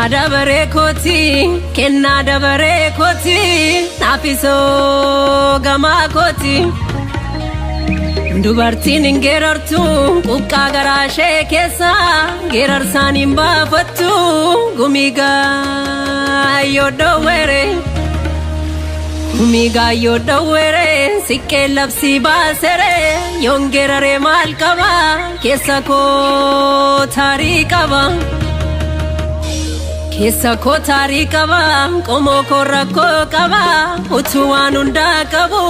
Kennaa dabaree kooti, kennaa dabaree kooti, naafisoo gamaa kooti. Dubartiin hin geerartu quqqaa garaa ishee keessa, geerarsaan hin baafattu gumii gaayyoo dhoowwere. Gumii gaayyoo dhoowwere siqqee labsii baasere, yoon geeraree maal qaba, keessa koo taarii qaba. Keessa koo taarii qaba, qomoo koo rakkoo qaba, utuu waan hundaa qabu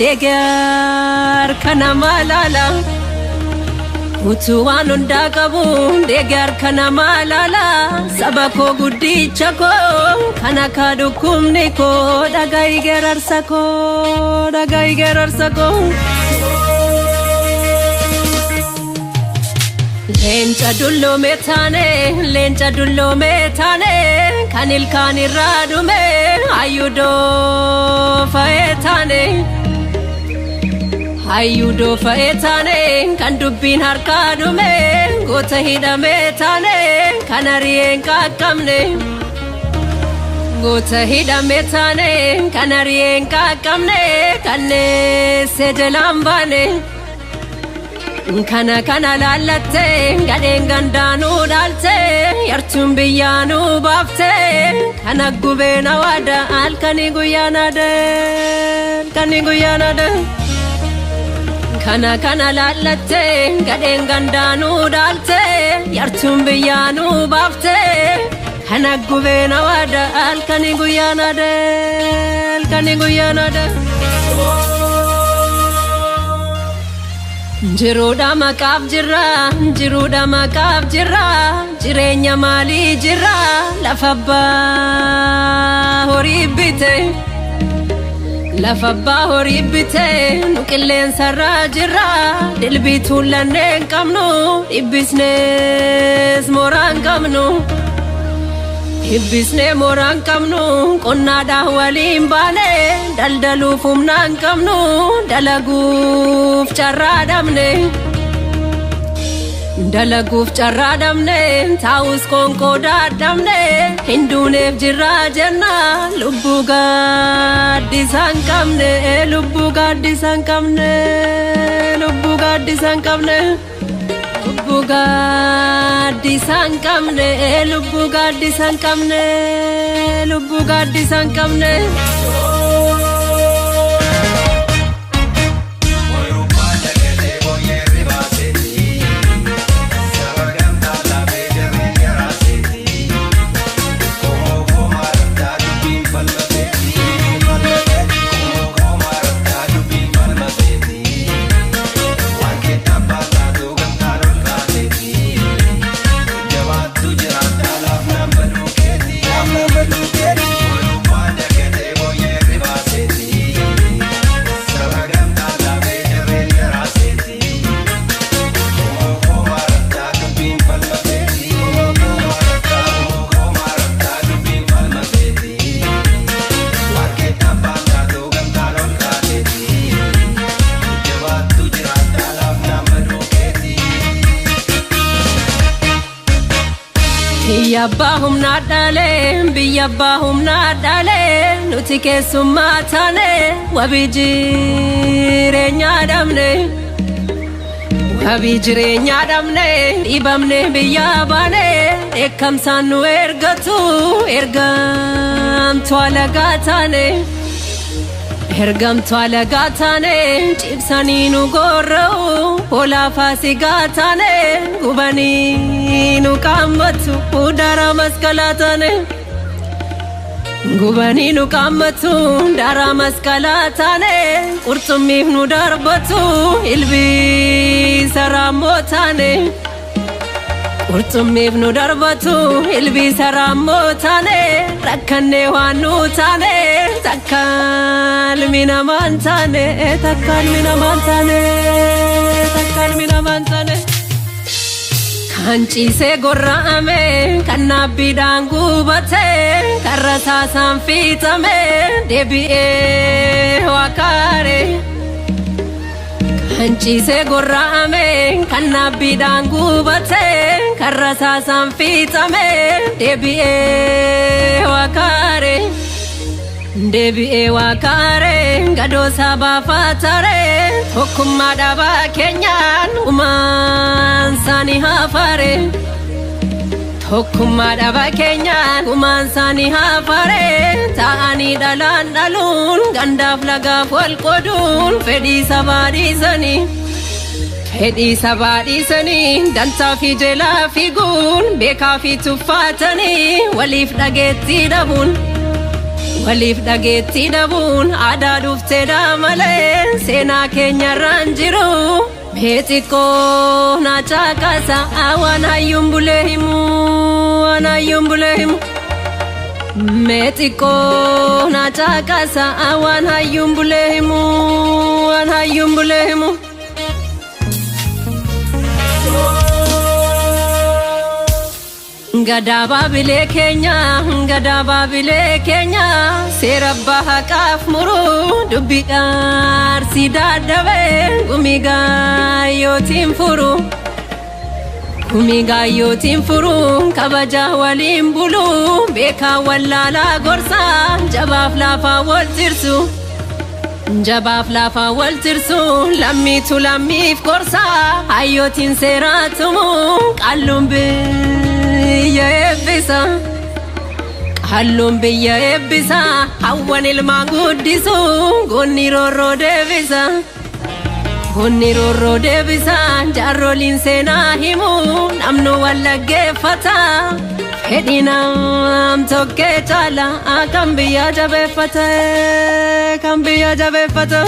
deegar kana maalaala. Utuu waan hundaa qabu deegar kana maalaala, saba koo guddicha koo kana ka dhukkubni koo, dhaga'i geerarsa koo, dhaga'i geerarsa koo. Leenca dulloome taane, leenca dulloome taane, kan ilkaan irraa dhume hayyudoo fa'ee taane. Hayyudoo fa'ee taane, kan dubbiin harkaa dhume, goota hidhame taane, kan ari'een qaqqabne. Goota hidhame taane, kan ari'een qaqqabne, kanneesse jalaan baane. Kana kana laallattee gadheen gandaanuu dhaaltee, yartuun biyyaanuu baaftee, kana gubeen awaada halkanii guyyaan aade, halkanii guyyaan aade. Kana kana laallattee gadheen gandaanuu dhaaltee, yartuun biyyaanuu baaftee, kana gubeen awaada halkanii guyyaan aade, halkanii guyyaan aade. Jiruudha maqaaf jirra, jiruudha maqaaf jirra, jireenya maalii jirra, lafa abbaa horii bite. Lafa abbaa horii bite, nu qilleensarraa jirra, dilbii tuullannee hin qabnu, dhibbisnees mooraa hin qabnu. Dhibbisnee mooraa hin qabnu, qonnaadhaan waliin baane, daldaluuf humna hin qabnu, dalaguuf carraa dhabne. Dalaguuf carraa dhabne, taa'us qoonqoo dadhabne, hin duuneef jirraa jenna, lubbuu gaaddisa hin qabne, lubbuu gaaddisa hin qabne, lubbuu gaaddisa hin qabne. Lubbuu gaaddisa hin qabne, lubbuu gaaddisa hin qabne, lubbuu gaaddisa hin qabne. Biyya abbaa humnaa dhalee, biyya abbaa humnaa dhalee, nuti keessummaa taane, wabii jireenyaa dhabne. Wabii jireenyaa dhabne, dhiibamne biyyaa baane, dheekkamsaan nu ergatu, ergamtuu alagaa taane. Ergamtuu alagaa taane, cibsanii nu gorra'u, hoolaa faasigaa taane, gubanii nu qaammatu, daaraa masqalaa taane. Gubanii nu qaammatu, daaraa masqalaa taane, qurxummiif nu darbatu, ilbiisa raammoo taane. Qurxummiif nu darbatu, ilbiisa raammoo taane, rakkannee waan nu taane, takka ilmi namaa hin taane, takka ilmi namaa hin taane, takka ilmi namaa hin taane. Kan ciisee gorra'ame, kan naabbiidhaan gubate, kan rasaasaan fiixame, deebi'ee waa kaare. Kan ciisee gorra'ame, kan naabbiidhaan gubate, kan rasaasaan fiixame, deebi'ee wakaare. Deebi'ee wakaare, gadoo sabaafatare, tokkummaa dhabaa keenyaan gumaan isaanii hafare. Tokkummaa dhabaa keenyaan gumaan isaanii hafare, ta'anii dhalaan dhaluun, gandaaf lagaaf wal qooduun, fedhii sabaa dhiisanii. Fedhii sabaa dhiisanii, dantaa fi jelaa fiiguun, beekaa fi tuffaatanii, waliif dhageettii dhabuun. Waliif dhageettii dhabuun aadaa dhufteedha malee seenaa keenyarraan jiru. Mee xiqqoo na caqasa, waan hayyuun bulee himu, waan hayyuun bulee himu. Mee xiqqoo na caqasa, waan hayyuun bulee himu, waan hayyuun bulee himu. Gadaa baabilee keenya, gadaa baabilee keenya, seera abbaa haqaaf muru, dubbii qaarsii dadhabee gumii gaayyootiin furu. Gumii gaayyootiin furu, kabaja waliin bulu, beekaa wallaalaa gorsaa, jabaaf laafaa wal tirsu. Jabaaf laafaa wal tirsu, lammiitu lammiif gorsaa, hayyootiin seeraa tumu, qalluun biyya eebbisa. Qalluun biyya eebbisa, hawwan ilmaan guddisu, goonni roorroo deebisa. Goonni roorroo deebisa, jaarroliin seenaa himu, namnu wal dhaggeeffata. Fedhii nam tokkee caala, kan biyya jabeeffata, kan biyya jabeeffata.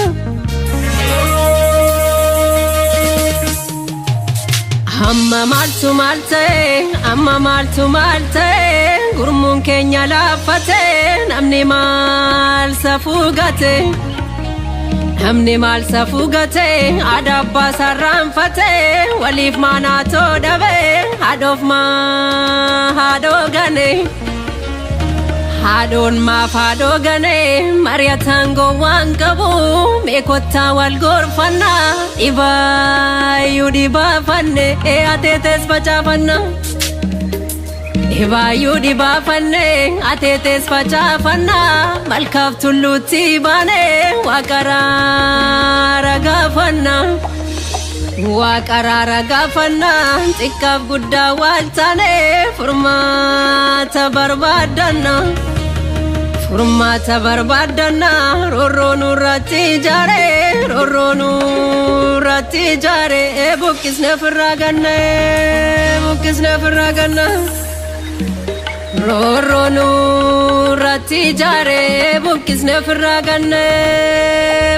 Amma maaltu maal ta'e, amma maaltu maal ta'e, gurmuun keenya laaffate, namni maal safuu gate. Namni maal safuu gate, aadaa abbaa sarraanfate, waliif maanaatoo dhabe, haadhoof maa haadhoo gane. Haadhoon maaf haadhoo gane, mari'ataan gowwaan qabu, meekottaa wal gorfannaa, dhibaayyuu dhibaafanne, ateetes facaafanna. Dhibaayyuu dhibaafanne, ateetes facaafanna, malkaaf tulluutti baane, waaqaraara gaafanna. Waaqaraara gaafanna, xiqqaaf guddaa wal taane, furmaata barbaaddanna. Furmaata barbaaddanna, roorroo nurratti ijaare, roorroo nurratti ijaare, buqqisne ofirraa ganna, buqqisne ofirraa ganna. Roorroo nurratti ijaare, buqqisne ofirraa ganna,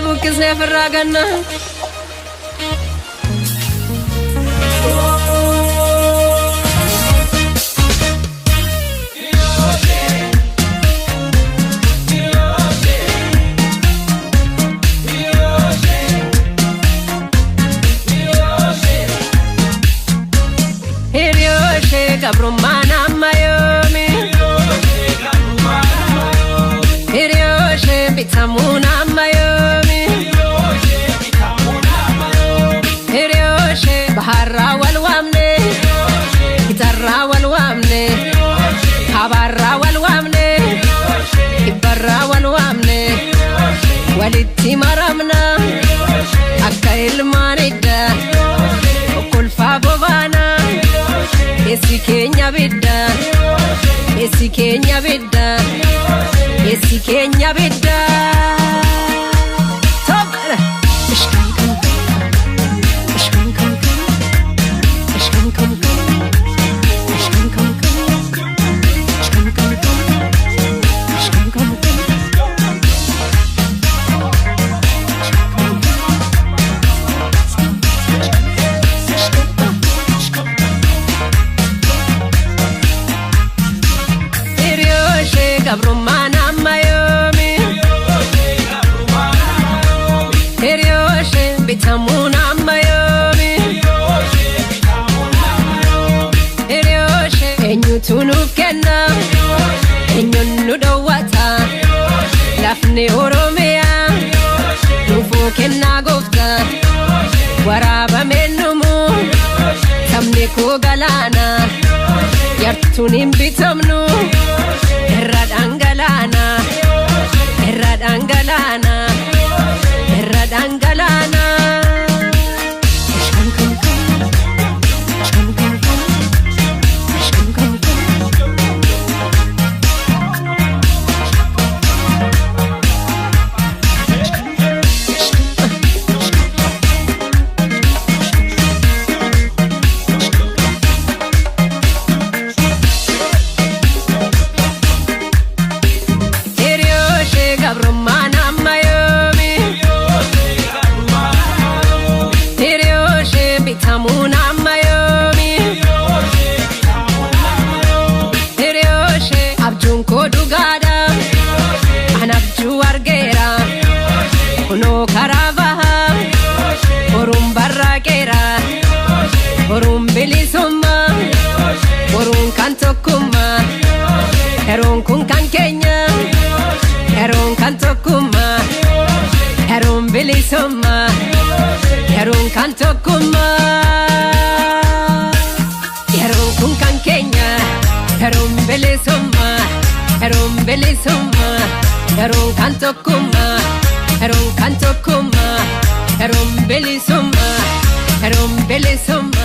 buqqisne ofirraa ganna. Hiriyooshe gabrummaan amma yoomi? Hiriyooshe bitamuun amma yoomi? Hiriyooshe baharraa wal waamne, gitarraa wal waamne, kaabaarraa wal waamne, kibbarraa wal waamne, walitti maramna akka ilmaan idda, okkolfaa bobaana, keessi keenya bidda, keessi keenya bidda, keessi keenya bidda. Tokko. Ishkan kam kam, ishkan kam kam, ishkan kam kam, ishkan kam kam, ishkan kam kam, ishkan kam kam. Hiriyooshe gabrummaan amma yoomi? Hiriyooshe bitamuun amma yoomi? Hiriyooshe eenyutu nuuf kenna? Eenyuun nu dhowwata? Lafni Oromiyaa nuufuu kennaa gooftaa. Koo galaana yartuun hin bitamnu irra dhangalaana irra dhangalaana irra dhangalaana. Hiriyooshe gabrummaan amma yoomi? Hiriyooshe bitamuun amma yoomi? Hiriyooshe abjuun koo dhugaadha. An abjuu argeera. Kunoo karaa baha. Boruun barraaqeera. Boruun bilisummaa. Boruun kan tokkummaa. Yeroon kun kan keenya. Yeroon kan tokkummaa. Yeroon bilisummaa. Yeroon kan tokkummaa. Yeroon kun kan keenya. Yeroon bilisummaa. Yeroon bilisummaa. Yeroon kan tokkummaa. Yeroon kan tokkummaa. Yeroon bilisummaa. Yeroon bilisummaa.